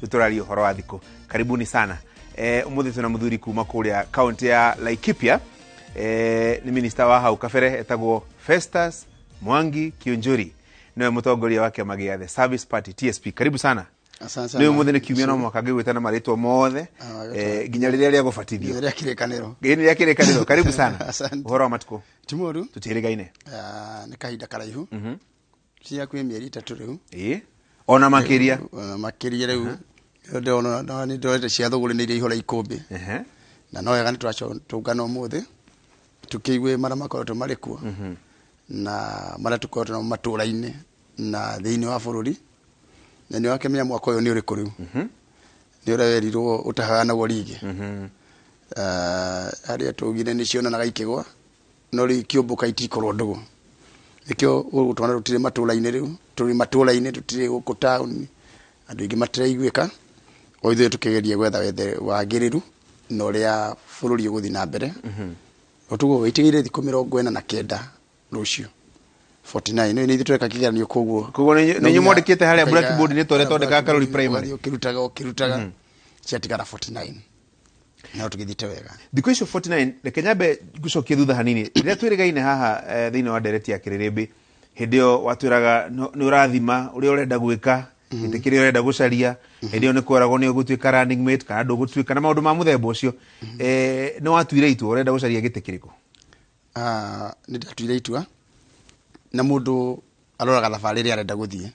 Rĩu tũraria ũhoro wa thikũ. Karibuni sana. Ũmũthĩ twĩna mũthuri kuma kũrĩa kaunti ya Laikipia, nĩ minista wa hau kabere, etagwo Festus Mwangi Kiunjuri, nĩwe mũtongoria wa kĩama gĩa The Service Party, TSP. Karibu sana. Asante sana. Nĩ ũmũthĩ nĩ kiumia, no mũhaka ngĩgwĩta na marĩtwa mothe, nginya rĩrĩa rĩa gũbatithio. Rĩa kĩrĩkanĩro. Gĩĩ nĩ rĩa kĩrĩkanĩro. Karibu sana. Asante. Ũhoro wa matukũ? Ti mũru. Tũtiĩrĩgaine. Ah, nĩ kahinda karaihu, cia kwĩ mĩeri 3 rĩu. Ĩĩ, ona makĩria. Ona makĩria rĩu. Ndĩrona nĩ ndorete cia thũgũrĩ nĩ iria ihũra ikũmbĩ. Na no wega nĩ twacũngana ũmũthĩ tũkĩigue marĩa makoretwo marĩ kuo na marĩa tũkoretwo namo matũũra-inĩ na thĩinĩ wa bũrũri. Na nĩ wakĩmenya mwaka ũyũ nĩ ũrĩkũ rĩu, nĩ ũrĩa werirwo ũtahanagwo rigi. Ah, harĩa tũgire nĩ cionanaga ikĩgwa, no rĩu ikĩũmbũka itikorwo ndũgũ. Nĩkĩo ũgũtwana tũtirĩ matũũra-inĩ rĩu, tũrĩ matũũra-inĩ, tũtirĩ gũkũ taũni, andũ aingĩ matiraiguĩka. O ithuĩ tũkĩgeria gwetha wethe wagĩrĩru na ũrĩa bũrũri ũgũthiĩ na mbere. Ũtugo wĩtigĩire thikũ 49 rũciũ, 49 nĩ ithuĩ tũreka kĩgeranio, koguo Koguo nĩ inyuĩ mwandĩkĩte harĩa blackboard nĩ torĩa twandĩkaga Karori Primary. Ũgathiĩ ũkĩrutaga ũkĩrutaga, ciatigara 49, no tũgĩthiĩte wega. Thikũ icio 49, reke nyambe ngũcokie thutha hanini. Rĩrĩa twĩrĩgaine haha, thĩinĩ wa ndereti ya kĩrĩrĩmbĩ, hĩndĩ ĩyo watwĩraga nĩ ũrathima ũrĩa ũrenda gwĩka, gĩtĩ kĩrĩa ũrenda gũcaria. Hĩndĩ ĩyo nĩ kweragwo nĩ ũgũtuĩka running mate kana ndũgũtuĩka na maũndũ ma mũthemba ũcio. Nĩ watuire itua ũrenda gũcaria gĩtĩ kĩrĩkũ? Ah, nĩ ndatuire itua, na mũndũ aroraga thabarĩ ĩrĩa arenda gũthiĩ,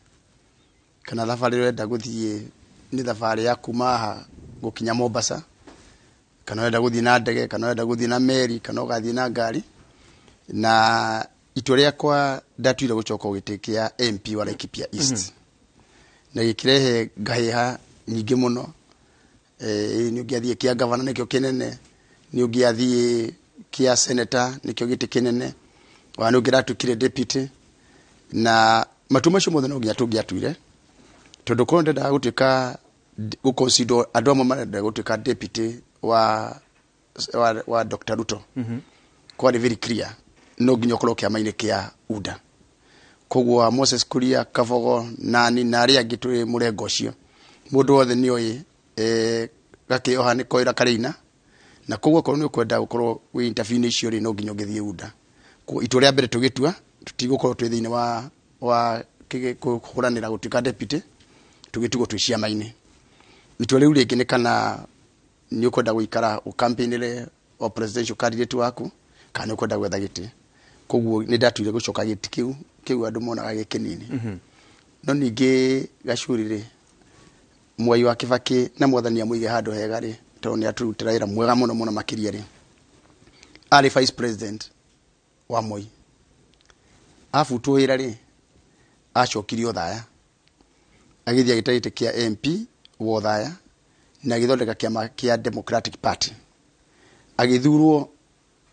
kana thabarĩ ĩrĩa ũrenda gũthiĩ nĩ thabarĩ ya kuma haha gũkinya Mombasa, kana ũrenda gũthiĩ na ndege, kana ũrenda gũthiĩ na meri, kana ũgathiĩ na ngari. Na itua rĩakwa ndatuire gũcoka gĩtĩ kĩa MP wa Laikipia East, na gĩkĩrehe ngahĩha nyingĩ mũno. Nĩ ũngĩathiĩ kĩa gavana, nĩkĩo kĩnene, nĩ ũngĩathiĩ kĩa senator, nĩkĩo gĩtĩ kĩnene, ona nĩ ũngĩratuĩkire deputy. Na matua macio mothe no nginya tũngĩatuire, tondũ korwo ndendaga gũtuĩka gũconsider andũ amwe marenda gũtuĩka deputy wa Dr. Ruto, kwarĩ very clear no nginya ũkorwo kĩama-inĩ kĩa UDA. Koguo Moses Kuria, Kabogo, nani na arĩa angĩ tũrĩ mũrengo ũcio, mũndũ wothe nĩ oĩ gakĩoha nĩ koĩra karĩina. Na koguo okorwo nĩ ũkwenda gũkorwo wĩ interview-inĩ icio rĩ, no nginya ũngĩthiĩ UDA. Koguo itua rĩa mbere tũgĩtua tũtigũkorwo twĩ thĩinĩ wa kũhũranĩra gũtuĩka deputy, tũgĩtigwo twĩ ciama-inĩ. Itua rĩu rĩngĩ nĩ kana nĩ ũkwenda gũikara ũcampaignĩre o presidential candidate waku, kana nĩ ũkwenda gwetha gĩtĩ. Koguo nĩ ndatuire gũcoka gĩtĩ kĩu andũ monaga gĩ kĩnini. No ningĩ Gacuri rĩ, Mwai wa Kibaki na Mwathani amũige handũ hega rĩ, tondũ nĩ atũrutĩra wĩra mwega mũno mũno makĩria rĩ, arĩ vice president wa Moi, abutwo wĩra rĩ, acokirie Othaya, agĩthiĩ agĩta gĩtĩ kĩa MP wa Othaya na agĩthondeka kĩama kĩa Democratic Party, agĩthurwo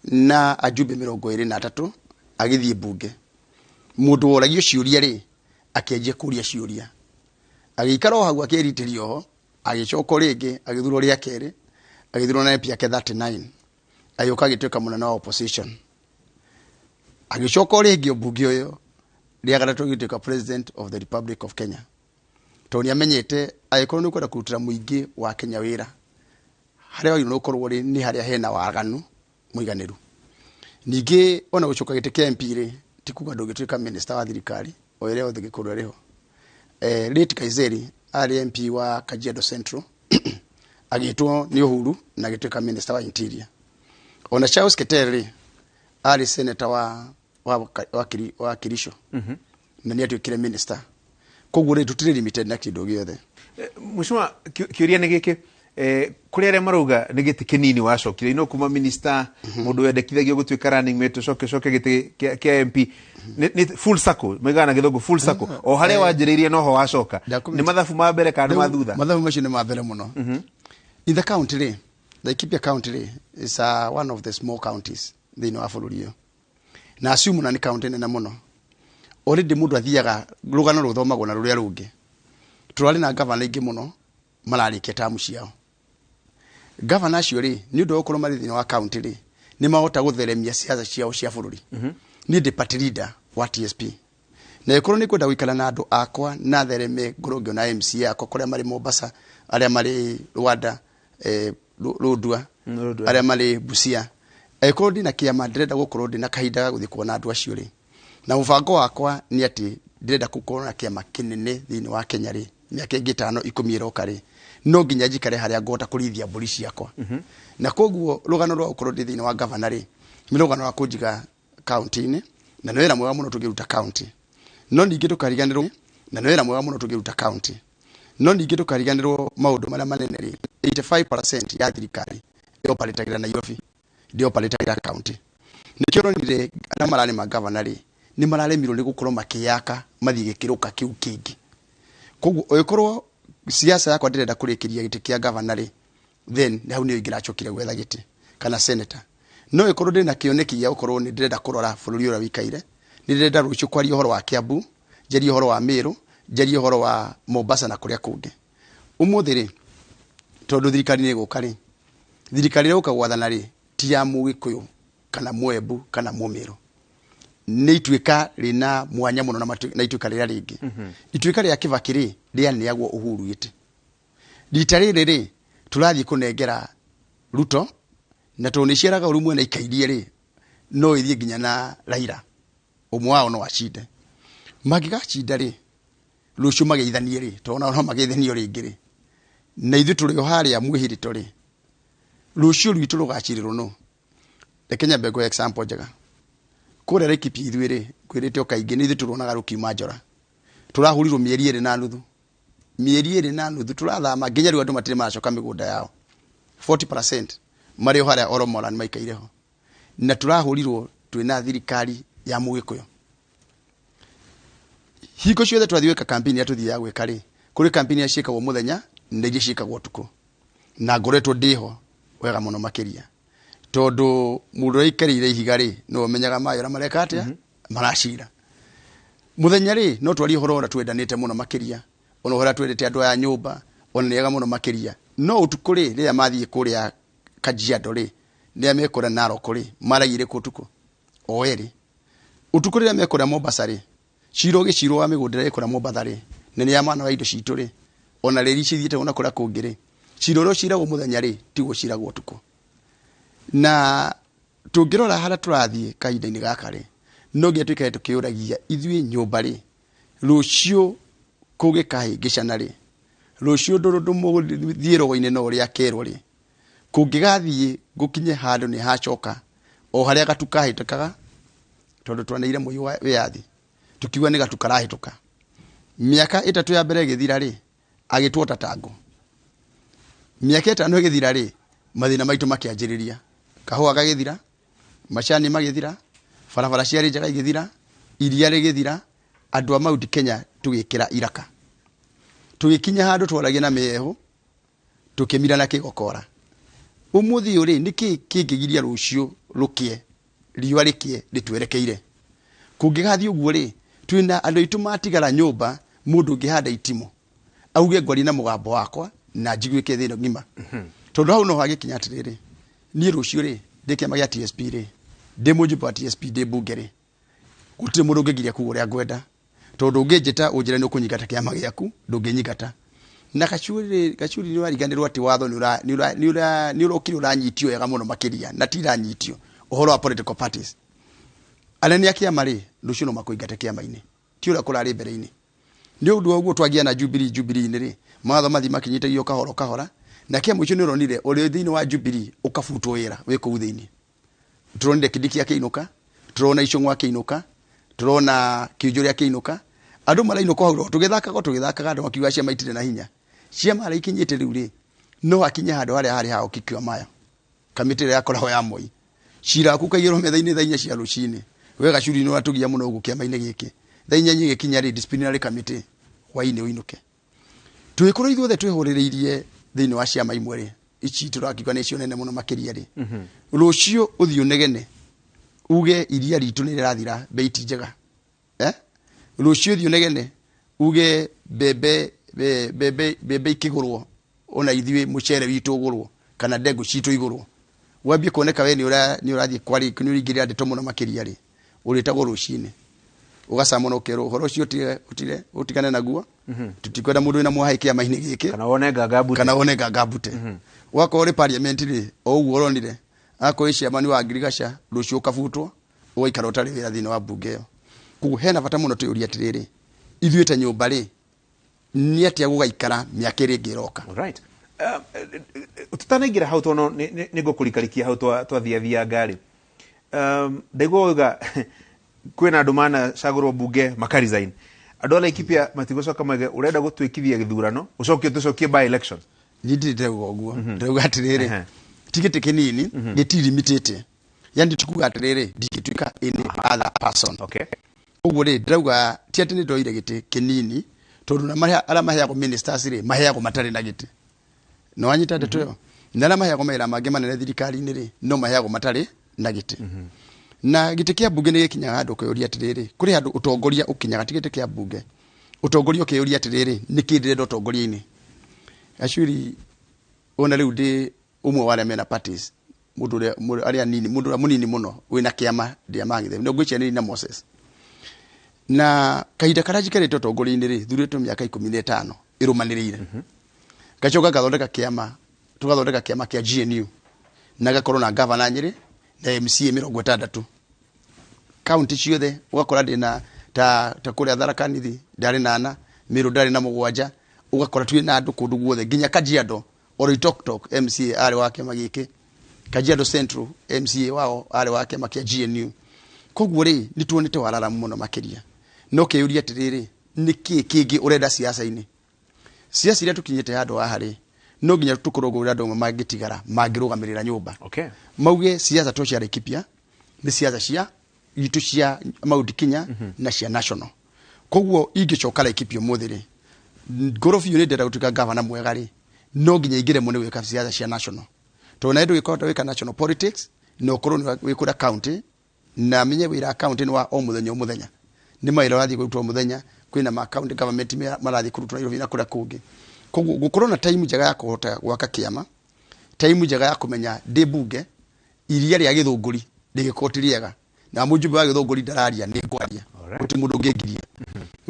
na ajumbe 23, agĩthiĩ mbunge. Mũndũ woragio ciũria rĩ, akĩanjia kũria ciũria, agĩikara o hau akĩritĩria oho, agĩcoka rĩngĩ agĩthurwo rĩa kerĩ, agĩthurwo na MP yake 39, agĩũka agĩtuĩka mũnene wa opposition, agĩcoka o rĩngĩ mbunge ũyũ rĩa gatatũ, agĩtuĩka President of the Republic of Kenya, tondũ nĩ amenyete angĩkorwo nĩ ũkwenda kũrutĩra mũingĩ wa Kenya wĩra, harĩa wagĩrĩirwo gũkorwo rĩ nĩ harĩa hena waganu mũiganĩru. Ningĩ ona gũcoka gĩtĩ kĩa MP rĩ, ti kuga ndũngĩtuĩka minister wa thirikari o ĩrĩa yothe ĩngĩkorwo ĩrĩ ho. Late Kaiseri arĩ MP wa Kajiado Central, agĩtwo nĩ Uhuru na agĩtuĩka minister wa interior. Ona Charles Keter rĩ, arĩ senator wa Kericho na nĩ atuĩkire minister. Koguo rĩ, tũtirĩ limited na kĩndũ gĩothe. Mheshimiwa, kĩũria nĩ gĩkĩ. Kũrĩ arĩa marauga nĩ gĩtĩ kĩnini wacokire ino kuma minister, mũndũ wendekithagio gũtuĩka running mate, ũcoke ũcoke gĩtĩ kĩa MP, nĩ full circle maigaga na gĩthũngũ, full circle, o harĩa wanjĩrĩirie noho wacoka. Nĩ mathabu ma mbere kana nĩ ma thutha? Mathabu macio nĩ ma mbere mũno. In the county rĩ, Laikipia County rĩ, is one of the small counties thĩinĩ wa bũrũri ũyũ, na assume na nĩ county nene mũno. Already mũndũ athiaga rũgano rũthomagwo na rũrĩa rũngĩ. Tũrarĩ na gavana aingĩ mũno mararĩkia tamu ciao. Gavana acio rĩ, nĩ ũndũ wa gũkorwo marĩ thĩinĩ wa county rĩ, nĩ mahota gũtheremia siasa ciao cia bũrũri. Niĩ ndĩ party leader wa TSP. Na ĩkorwo nĩ kwenda gũikara na andũ akwa na thereme ngorwo ngĩona MCA akwa kũrĩa marĩ Mombasa, arĩa marĩ Rwanda, Rũndua, Rũndua. arĩa marĩ Busia. Angĩkorwo ndĩna kĩama ndĩrenda gũkorwo ndĩna kahinda ga gũthiĩ kuona andũ acio rĩ, na mũbango wakwa nĩ atĩ ndĩrenda gũkorwo na kĩama kĩnene thĩinĩ wa Kenya rĩ, mĩaka ĩngĩ 5 10 ĩroka rĩ, no nginya njikare harĩa ngũhota kũrĩithia mbũri ciakwa. Na koguo rũgano rwa gũkorwo ndĩ thĩinĩ wa gavana rĩ, nĩ rũgano rwa kũnjiga kaunti-inĩ, na nĩ wĩra mwega mũno tũngĩruta kaunti. No ningĩ ndũkariganĩrwo, na nĩ wĩra mwega mũno tũngĩruta kaunti. No ningĩ ndũkariganĩrwo maũndũ marĩa manene rĩ, 85% ya thirikari ĩoparetagĩra Nairobi, ndĩoparetagĩra kaunti. Nĩkĩo ũronire arĩa mararĩ magavana rĩ, nĩ mararemirwo nĩ gũkorwo makĩyaka mathiĩ gĩkĩro kĩu kĩngĩ. Koguo ũngĩkorwo siasa yakwa ndĩrenda kũrĩkĩria gĩtĩ kĩa gavana rĩ, then hau nĩyo ingĩracokire gwetha gĩtĩ kana senator. No ĩkorwo ndĩna kĩoneki gĩa gũkorwo nĩ ndĩrenda kũrora bũrũri ũrĩa wĩikaire, nĩ ndĩrenda rũciũ kwaria ũhoro wa Kiambu, njarie ũhoro wa Meru, njarie ũhoro wa Mombasa na kũrĩa kũngĩ. Ũmũthĩ rĩ, tondũ thirikari nĩ ĩgũka rĩ, thirikari ĩrĩa ĩgũka gwathana rĩ, ti ya Mũgĩkũyũ kana Mwembu kana Mũmĩrũ. Nĩ ituĩka rĩna mwanya mũno na ituĩka rĩrĩa rĩngĩ. Ituĩka rĩa Kibaki rĩ, rĩaneagwo Uhuru gĩtĩ. Rita rĩrĩ rĩ, tũrathiĩ kũnengera Ruto, na tondũ nĩ ciaraga ũru mwena ikairie rĩ, no ĩthiĩ nginya na Raila. Ũmwe wao no acinde. Mangĩgacinda rĩ, rũciũ mageithanie rĩ, tondũ nao no mageithanio rĩngĩ rĩ, na ithuĩ tũrĩ o harĩa mwĩhĩrĩto rĩ, rũciũ rwitũ rũgacirĩrwo nũ? Reke nyambe ngũhe example njega. Kũrĩa Laikipia ithuĩ rĩ, ngwĩrĩte o kaingĩ nĩ ithuĩ tũronaga rũkiuma njora. Tũrahũrirwo mĩeri ĩrĩ na nuthu. Mĩeri ĩrĩ na nuthu tũrathama nginya rĩu andũ matirĩ maracoka mĩgũnda yao. 40% marĩ o harĩa Oromoran maikaire ho. Na tũrahũrirwo twĩna thirikari ya Mũgĩkũyũ. Hingo ciothe twathiĩ gwĩka campaign iria tũthiaga gwĩka rĩ, kũrĩ campaign iria ciĩkagwo mũthenya na iria ciĩkagwo ũtukũ. Na ngoretwo ndĩho wega mũno makĩria. Tondũ mũndũ ũrĩa aikarĩire ihiga rĩ, nĩwe ũmenyaga maĩ ũrĩa mareka atĩa, maracira. Mũthenya rĩ, no twarie ũhoro ũrĩa twendanĩte mũno makĩria, ona ũhoro ũrĩa twendete andũ aya nyũmba, ona nĩ ega mũno makĩria. No ũtukũ rĩ, rĩrĩa mathiĩ kũrĩa Kajiado rĩ, rĩrĩa mekũrĩa Narok rĩ, maragia ĩrĩkũ ũtukũ? O erĩ. Ũtukũ rĩrĩa mekũrĩa Mombasa rĩ, cira ũgĩcirwo wa mĩgũnda ĩrĩa ĩkũrĩa Mombasa rĩ, na nĩ ya mana wa indo citũ rĩ, ona rĩri cithiĩte ona kũrĩa kũngĩ rĩ, cira ũrĩa ũciragwo mũthenya rĩ, tiguo ũciragwo ũtukũ. Na tũngĩrora harĩa tũrathiĩ kahinda-inĩ gaka rĩ, no nginya tũikare tũkĩũragia ithuĩ nyũmba rĩ, rũciũ kũngĩkahĩngĩcana rĩ, rũciũ ndũrũndũ mũthiĩ rogo-inĩ no ũrĩa akerwo rĩ, kũngĩgathiĩ gũkinye handũ nĩ hacoka o harĩa gatu kahĩtũkaga, tondũ twaneire Moi wa wĩyathi, tukiuga nĩ gatu karahĩtũka. Mĩaka 3 ya mbere ĩgĩthira rĩ, agĩtwota tango. Mĩaka 5 ĩgĩthira rĩ, mathĩna maitũ makĩanjĩrĩria. Kahũa gagĩthira, macani magĩthira, barabara ciarĩ njega igĩthira, iria rĩgĩthira, andũ a Mount Kenya tũgĩkĩra iraka. Tũgĩkinya handũ twaragia na mĩheehũ, tũkĩmira na kĩgokora. Ũmũthĩ ũyũ rĩ, nĩkĩ kĩngĩgiria rũciũ rũkĩe, riũa rĩkĩe rĩtwerekeire? Kũngĩgathiĩ ũguo rĩ, twĩna andũ aitũ matigara nyũmba, mũndũ ũngĩhanda itimũ, auge ngwarie na mũgambo wakwa na njiguĩke thĩ ĩno ng'ima. Tondũ hau no hagĩkinya atĩrĩrĩ, niĩ rũciũ rĩ, ndĩ kĩama gĩa TSP rĩ, ndĩ mũjumbe wa TSP, ndĩ mbunge rĩ, gũtirĩ mũndũ ũngĩngiria kuga ũrĩa ngwenda. Tondũ ũngĩnjĩta ũnjĩre nĩ ũkũnyingata kĩama gĩaku, ndũngĩnyingata. Na Gachuri nĩ ũrariganĩrwo atĩ watho nĩ ũrokire ũranyitio wega mũno makĩria, na ti iranyitio ũhoro wa political parties. Anene a kĩama rĩ, rũciũ no makũingate kĩama-inĩ, ti ũrĩa kũrarĩ mbere-inĩ. Nĩ ũndũ wa ũguo twagia na Jubilee, Jubilee-inĩ rĩ, mawatho mathiĩ makinyitagio kahora kahora, na kĩa mũico nĩ ũronire ũrĩ thĩinĩ wa Jubilee ũkabutwo wĩra wĩ kũu thĩinĩ. Tũronire Kindiki akĩinũka, tũrona Ichung'wa akĩinũka, tũrona Kiunjuri akĩinũka, andũ marainũka hau tũgĩthakaga tũgĩthakaga andũ makiuga ciama itirĩ na hinya. Ciama harĩa ikinyĩte rĩu rĩ, no hakinye handũ harĩa harĩ hao Kikio Maya, kamĩtĩ ĩrĩa yakoragwo ya Moi. Cira waku ũkaigĩrwo metha-inĩ thaa 4 cia rũcinĩ. We Gachuri nĩ ũratũgia mũno gũkũ kĩama-inĩ gĩkĩ. Thaa 4 igĩkinya rĩ, disciplinary committee hwainĩ ũinũke. Tũgĩkorwo ithuothe twĩhũrĩrĩirie thĩinĩ wa ciama imwe rĩ, ici tũrakiuga nĩcio nene mũno makĩria rĩ, rũciũ ũthiĩ ũnegene uge iria ritũ nĩ rĩrathira bei ti njega. Rũciũ ũthiĩ ũnegene uge mbembe ikĩgũrwo ona ithuĩ mũcere witũ ũgũrwo kana ndengũ citũ igũrwo, wambie kuoneka we nĩ ũrathiĩ nĩ ũraingĩrĩra ndeto mũno makĩria rĩ, ũrĩtagwo rũcinĩ. Ũgacamwo ũkerwo ũhoro ũcio ũtigane naguo. Tutikwenda mũndũ wĩna mwahĩ kĩama-inĩ gĩkĩ. Kana wone nganga kana wone nganga mbute. Wakorwo ũrĩ parliament rĩ, o ũguo ũronire, akorwo wĩ chairman wa ngirigaca, rũciũ ũkabutwo, ũgaikara ũtarĩ wĩra thĩinĩ wa mbunge ĩyo. Koguo hena bata mũno twĩyũrie atĩrĩrĩ, ithuĩ ta nyũmba rĩ, nĩ atĩa gũgaikara mĩaka ĩrĩa ĩngĩ ĩroka? Alright. Tutanaingĩra hau tono nĩ ngũkũrikarikia hau twathiathia ngari. Ndaigua wauga kwĩna andũ manacagũrwo mbunge maka resign. Andũ a Laikipia matigũcoka mauge ũrenda gũtuĩkithia gĩthurano ũcoke ũtũcokie by election. Niĩ ndirĩ ndĩrauga ũguo. Ndĩrauga atĩrĩrĩ, ti gĩtĩ kĩnini, gĩtirimitĩte, yani ti kuga atĩrĩrĩ ndingĩtuĩka any other person. Ũguo rĩ, ndĩrauga ti atĩ nĩ ndoire gĩtĩ kĩnini, tondũ na arĩa maheagwo ministers rĩ, maheagwo matarĩ na gĩtĩ. No wanyita ndeto ĩyo? Na arĩa maheagwo mawĩra mangĩ manene thirikari-inĩ rĩ, no maheagwo matarĩ na gĩtĩ. Na gĩtĩ kĩa mbunge nĩ gĩkinyaga handũ ũkeyũria atĩrĩrĩ, kũrĩ handũ ũtongoria ũkinyaga, ti gĩtĩ kĩa mbunge, ũtongoria ũkeyũria atĩrĩrĩ, nĩkĩ ndĩrenda ũtongoria-inĩ? Gacuri, ona rĩu ndĩ ũmwe wa arĩa mena parties, mũndũ ũrĩa arĩa nini, mũndũ ũrĩa mũnini mũno wĩna kĩama ndĩ among them. No ngwĩciria nĩ na Moses. Na kahinda karĩa njikarĩte ũtongoria-inĩ rĩ, thurĩtwo mĩaka 15 ĩrũmanĩrĩire. Ngacoka ngathondeka kĩama, tũgathondeka kĩama kĩa GNU, na gakorwo na gavana Nyĩrĩ na MCA 60 kaunti ciothe. Ũgakora ndĩna ta kũrĩa Tharaka Nithi ndarĩ na 4, Meru ndarĩ na 7, ũgakora twĩ na andũ kũndũ guothe nginya Kajiado. Oloitoktok MCA arĩ wa kĩama gĩkĩ, Kajiado Central MCA wao arĩ wa kĩama kĩa GNU. Koguo rĩ, nĩ tuonete wararamu mũno makĩria. No kĩũria atĩrĩrĩ, nĩ kĩĩ kĩngĩ ũrenda siasa-inĩ? Siasa iria tũkinyĩte handũ haha rĩ, no nginya tũkorwo kũrĩ andũ amwe mangĩtigara mangĩrũgamĩrĩra nyũmba. Mauge siasa to cia Laikipia, nĩ siasa cia itũ cia Mount Kenya na cia national. Koguo ingĩcoka Laikipia ũmũthĩ rĩ, ngorwo biũ nĩ ndĩrenda gũtuĩka gavana mwega rĩ, no nginya ingĩre mũno gwĩka siasa cia national, tondũ nawe ndũgĩkorwo wĩka national politics na ũkorwo nĩ wĩ kũrĩa county, na menye wĩra county nĩ wa o mũthenya o mũthenya, nĩ mawĩra ũrathiĩ kũrutwo o mũthenya, kwĩna ma county government marathiĩ kũrutwo Nairobi na kũrĩa kũngĩ. Koguo gũkorwo na time njega ya kũhota gwaka kĩama, time njega ya kũmenya ndĩ mbunge, iria rĩa Gĩthũngũri rĩgĩkorwo ti rĩega na mũjumbe wa Gĩthũngũri ndararia, nĩ ngwaria. Gũtirĩ mũndũ ũngĩngiria.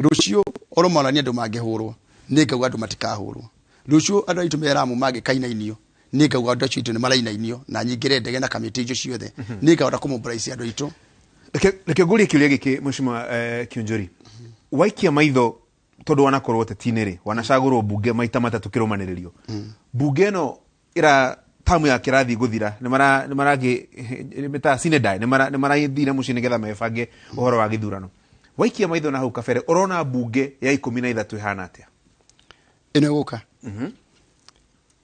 Rũciũ oro marania andũ mangĩhũrwo, nĩ ngauga andũ matikahũrwo. Rũciũ andũ aitũ me Lamu mangĩkainainio, nĩ ngauga andũ acio aitũ nĩ marainainio, na nyingĩre ndege na kamĩtĩ icio ciothe, nĩ ngahota kũmobilize andũ aitũ. Reke ngũrie kĩũria gĩkĩ, Mheshimiwa Kiunjuri. Waikia maitho tondũ wanakorwo ũteti-inĩ rĩ, wanacagũrwo mbunge maita matatũ kĩrũmanĩrĩrio. Mbunge ĩno ĩra tamu yake ĩrathiĩ gũthira, nĩ maragĩ mĩtaga sine die, nĩ marathire mũciĩ nĩgetha mebange ũhoro wa gĩthurano. Waikia maitho na hau kabere, ũrona mbunge ya 13 ĩhana atĩa? Ĩno ĩgũka.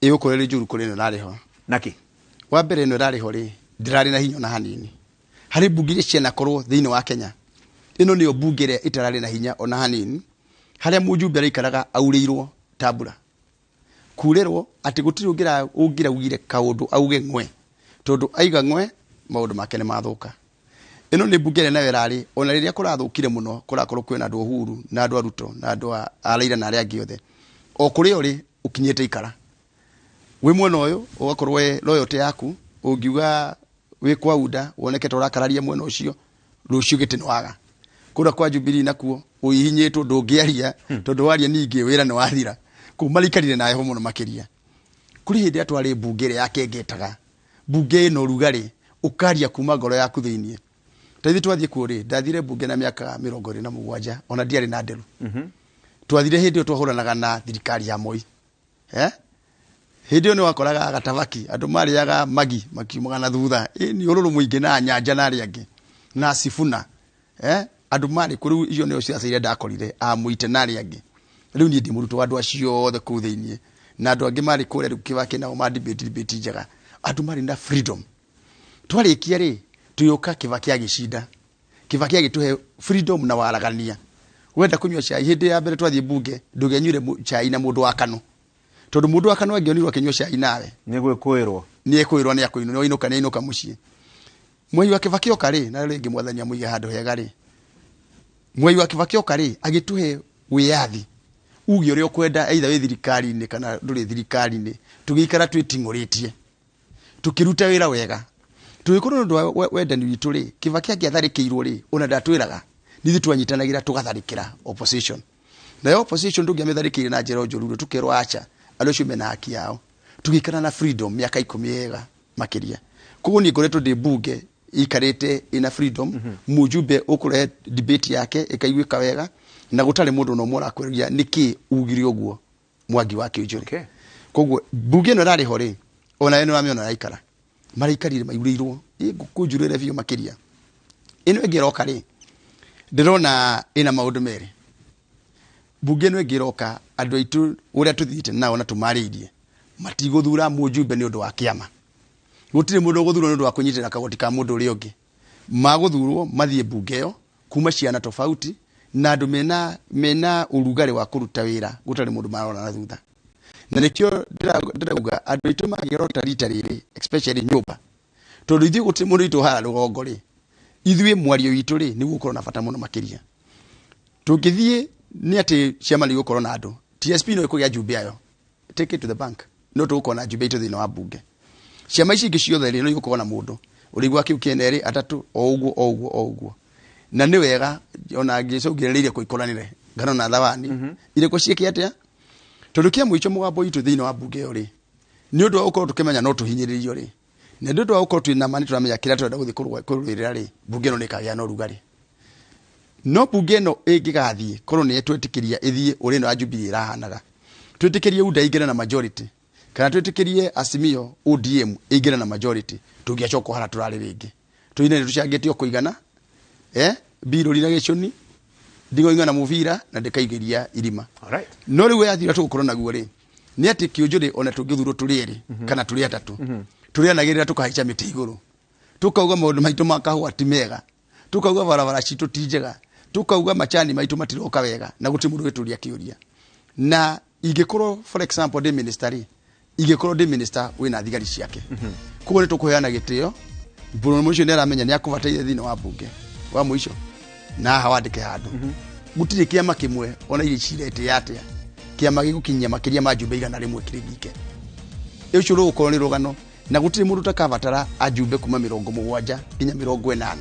Ĩgũkorwo ĩrĩ njũru kũrĩ ĩno ĩrarĩ ho. Naki? Wa mbere ĩno ĩrarĩ ho rĩ, ndĩrarĩ na hinya ona hanini. Harĩ mbunge iria cianakorwo thĩinĩ wa Kenya, ĩno nĩyo mbunge ĩrĩa ĩtararĩ na hinya ona hanini, harĩa mũjumbe araikaraga aurĩirwo ta mbura. Kurĩrwo atĩ gũtirĩ ũngĩraugire kaũndũ auge ng'we, tondũ aiga ng'we maũndũ make nĩ mathũka. Ĩno nĩ mbunge ĩrĩa nayo ĩrarĩ, ona rĩrĩa kũrathũkire mũno, kũrakorwo kwĩna andũ Uhuru na andũ a Ruto na andũ a Raila na arĩa angĩ othe, o kũrĩa ũrĩ ũkinyĩte ikara. Wĩ mwena ũyũ ũgakorwo we loyalty yaku, ũngiuga wĩ kwa UDA woneke ta ũrakararia mwena ũcio, rũciũ gĩtĩ nĩ waga. Kũrĩa kwa Jubilee nakuo ũhihinyĩtwo, ndũngĩaria, tondũ waria ningĩ wĩra nĩ wathira. Kũu maraikarire na heho mũno makĩria. Kũrĩ hĩndĩ ĩrĩa twarĩ mbunge ĩrĩa yakengetaga, mbunge ĩno ũrugarĩ, ũkaria kuma ngoro yaku thĩiniĩ. Ta ithuĩ twathiĩ kuo rĩ, ndathire mbunge na mĩaka 27, ona ndiarĩ na nderu. Twathire hĩndĩ ĩyo twahũranaga na thirikari ya Moi. Hĩndĩ ĩyo nĩ wakoraga gatabaki, andũ marĩaga magi makiumaga na thutha. Nĩ ũrũrũ mũingĩ na nyanja na arĩa angĩ na Sifuna. Andũ marĩ kũu, rĩu icio nĩo ciaca iria ndakorire, a Mũite na arĩa angĩ. Rĩu niĩ ndĩ mũrutwo wa andũ acio othe kũu thĩiniĩ, na andũ angĩ marĩ kũrĩa rĩu Kibaki nao ma debate debate njega. Andũ marĩ na freedom. Twarĩkia rĩ, tũgĩũka Kibaki agĩcinda. Kibaki agĩtũhe freedom na waragania. Wenda kũnyua cai, hĩndĩ ya mbere twathiĩ mbunge, ndũngĩanyuire cai na mũndũ wa Kanu. Tondũ mũndũ wa Kanu angĩonirwo akĩnyua cai nawe, Nĩ gwĩkũĩrwo. Nĩ ekwĩrwo, nĩ akũinwo, nĩ ainũka, nĩ ainũka mũciĩ. Mwai wa Kibaki oka rĩ, na rĩngĩ mwathani amũige handũ hega rĩ. Mwai wa Kibaki oka rĩ, agĩtũhe wĩyathi. Uge ũrĩa ũkwenda, either wĩ thirikari-inĩ kana ndũrĩ thirikari-inĩ. Tũgĩikara twĩting'ũrĩtie. Tũkĩruta wĩra wega. Tũgĩkorwo nĩ ũndũ wa wendani witũ rĩ, Kibaki angĩatharĩkĩirwo rĩ, ona ndatwĩraga. Nithuĩ twanyitanagĩra tũgatharĩkĩra opposition. Nayo opposition ndũngĩamĩtharĩkĩire na njĩra njũru, tũkerwo acha andũ acio mena haki yao. Tũgĩikara na freedom mĩaka 10 yega makĩria. Koguo niĩ ngoretwo ndĩ mbunge ikarĩte ina freedom, mũjumbe ũkũrehe debate yake ĩkaiguĩka wega na gũtarĩ mũndũ no ũmwe ũrakwĩria nĩkĩ ugire ũguo Mwangi wa Kĩũnjũrĩ. Okay. Koguo mbunge ĩno ĩrarĩ ho rĩ, ona ĩno ũramĩona ĩraikara, maraikarire maihũrĩirwo ngũnjũrĩre biũ makĩria. Ĩno ĩngĩ ĩroka rĩ, ndĩrona ĩna maũndũ merĩ. Mbunge ĩno ĩngĩ ĩroka andũ aitũ ũrĩa tũthiĩte nao na tũmarĩirie matigũthura mũjumbe nĩ ũndũ wa kĩama. Gũtirĩ mũndũ ũgũthurwo nĩ ũndũ wa kũnyitĩrĩra kagoti ka mũndũ ũrĩa ũngĩ. Magũthurwo mathiĩ mbunge ĩyo kuma ciana tofauti na andũ mena ũrugarĩ wa kũruta wĩra gũtarĩ mũndũ marona na thutha. Na nĩkĩo ndĩrauga andũ aitũ mangĩrota rita rĩrĩ especially nyũmba, tondũ ithuĩ gũtirĩ mũndũ witũ haha rũgongo rĩ, ithuĩ mwario witũ rĩ nĩ gũkorwo na bata mũno makĩria. Tũngĩthiĩ nĩ atĩ ciama nĩ igũkorwo na andũ, TSP no ĩkũgĩa njumbe yayo, take it to the bank, no tũgũkorwo na njumbe itũ thĩinĩ wa mbunge. Ciama ici ingĩ ciothe rĩ no igũkorwo na mũndũ ũrĩigua kĩu kĩene erĩ atatũ o ũguo o ũguo o ũguo. Na nĩ wega ona ngĩcũngĩrĩire kũikoranĩre ngano na thawani irĩkũ ciĩke atĩa, tondũ kĩa mũico mũgambo witũ thĩinĩ wa mbunge ĩyo rĩ nĩ ũndũ wa gũkorwo tũkĩmenya no tũhinyĩrĩrio rĩ, na nĩ ũndũ wa gũkorwo twĩna ma nĩ tũramenya kĩrĩa tũrenda gũthiĩ kũrũĩrĩra rĩ, mbunge ĩno nĩ ĩkagĩa na ũrugarĩ. No mbunge ĩno ĩngĩgathiĩ korwo nĩ twĩtĩkĩria ĩthiĩ ũrĩa ĩno ya Jubilee ĩrahanaga, twĩtĩkĩrie UDA ĩingĩre na majority kana twĩtĩkĩrie Azimio ODM ĩingĩre na majority, tũngĩacoka harĩa tũrarĩ rĩngĩ. Tũine nĩ tũcangĩte o kũigana, mbirũri na gĩcũni, ndigoinga na mũbira na ndĩkaigĩria irima. Alright. No rĩu yathira tũgũkorwo naguo rĩ, nĩ atĩ Kĩũnjũrĩ ona tũngĩthurwo tũrĩ erĩ kana tũrĩ atatũ, tũrĩanagĩrĩra tũkahaica mĩtĩ igũrũ, tũkauga maũndũ maitũ ma kahũa ti mega, tũkauga barabara citũ ti njega, tũkauga macani maitũ matiroka wega, na gũtirĩ mũndũ ũgĩtũria kĩũria. Na ingĩkorwo for example ndĩ minister rĩ, ingĩkorwo ndĩ minister wĩna thigari ciake, koguo nĩ tũkũheana gĩtĩo. Mũndũ ũcio nĩ aramenya nĩ akũbataire thĩinĩ wa mbunge wa mũico na haha wandĩke handũ. Gũtirĩ kĩama kĩmwe ona iria cirete atĩa kĩama gĩgũkinyia makĩria ma njumbe 100 kĩrĩ gike. Ũcio rũgũkorwo nĩ rũgano, na gũtirĩ mũndũ ũtakabatara ajumbe kuma 70 nginya 80,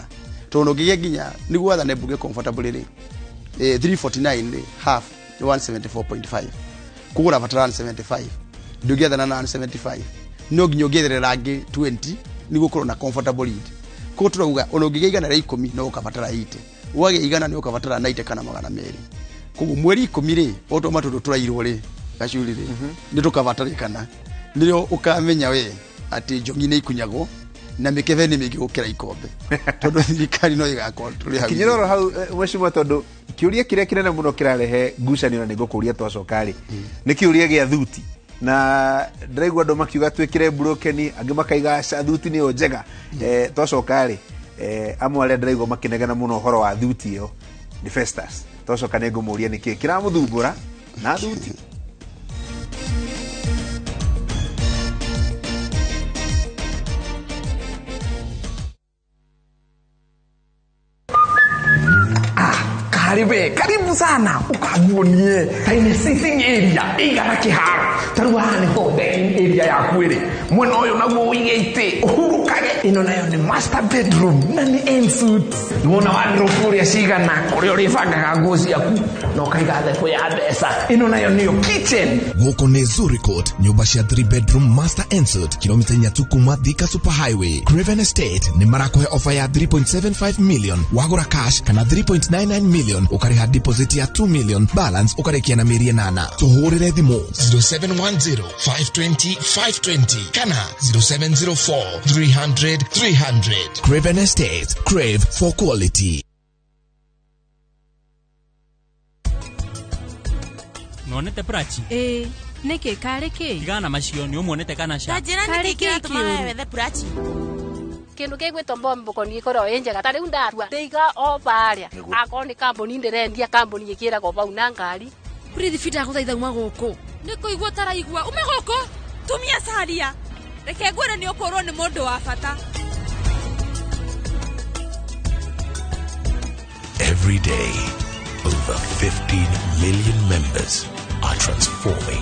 tondũ ũngĩgĩa nginya nĩguo wathane mbunge comfortably rĩ, 349 rĩ, half nĩ 174.5, koguo ũrabatara 175, ndũngĩathana na 175, no nginya ũngĩetherera angĩ 20 nĩguo ũkorwo na comfortable lead. Koguo tũrauga ona ũngĩgĩa 110 no ũkabatara 80, wagĩa 100 nĩ ũkabatara 90 kana 200. Koguo mweri 10 rĩ, o tondũ matũndũ tũrairwo rĩ, gacuri rĩ, nĩ tũkabatarĩkana, nĩrĩo ũkamenya we atĩ njongi nĩ ikunyagwo na mĩkebe nĩ mĩingĩ gũkĩra ikombe, tondũ thirikari no ĩgakorwo tũrĩ hau. Kinyĩra oro hau, mheshimiwa, tondũ kĩũria kĩrĩa kĩnene mũno kĩrarehe ngucanio na nĩngũkũria twacoka rĩ, nĩ kĩũria gĩa thuti. Na ndĩraigua andũ makiuga twĩkĩre brokeni, angĩ makaiga aca thuti nĩyo njega. Twacoka rĩ, amwe arĩa ndĩraigua makĩnegena mũno ũhoro wa thuti ĩyo nĩ Festus. Twacoka nĩ ngũmũria nĩkĩ kĩramũthumbũra na thuti. Karibu, karibu sana ukaguonie tiny sitting area igana kiharo taru haha niho dining area yaku ĩrĩ mwena ũyũ naguo ũige itĩ ũhurũkage. Ĩno nayo nĩ master bedroom na nĩ en suite. Nĩwona wardrobe ũrĩa cigana ũrĩa ũrĩbangaga nguo ciaku na ũkaiga thebũ ya mbeca. Ĩno nayo nĩyo kitchen. Gũkũ nĩ Zuri Court, nyũmba cia 3 bedroom master en suite, kilomita inya tu kuma Thika Super Highway. Craven Estate nĩ marakũhe offer ya 3.75 million wagũra cash kana 3.99 million ũkarĩha deposit ya 2 million, balance ũkarĩkia na mĩeri 8. Tũhũrĩre thimũ 0710 520 520 kana 0704 300 300. Craven Estate, crave for quality. Nonete prachi? Nĩkĩ karĩ kĩ? Tigana macio nĩ ũmuonete kana ca? Ta njĩra nĩkĩ kĩratũma we wethe prachi? Kĩndũ gĩgwĩtwo mbombo nĩ ĩkoragwo ĩ njega. Ta rĩu ndatua ndĩiga o barĩa. Akorwo nĩ kambuni ndĩrendia, kambuni ĩkĩragwo bau na ngari. Prithvi ndagũthaitha uma gũkũ. Nĩ kũigua ũtaraigua. Uma gũkũ. Tumia caria. Reke ngwĩre nĩ ũkũrwo nĩ mũndũ wa bata. Every day, over 15 million members are transforming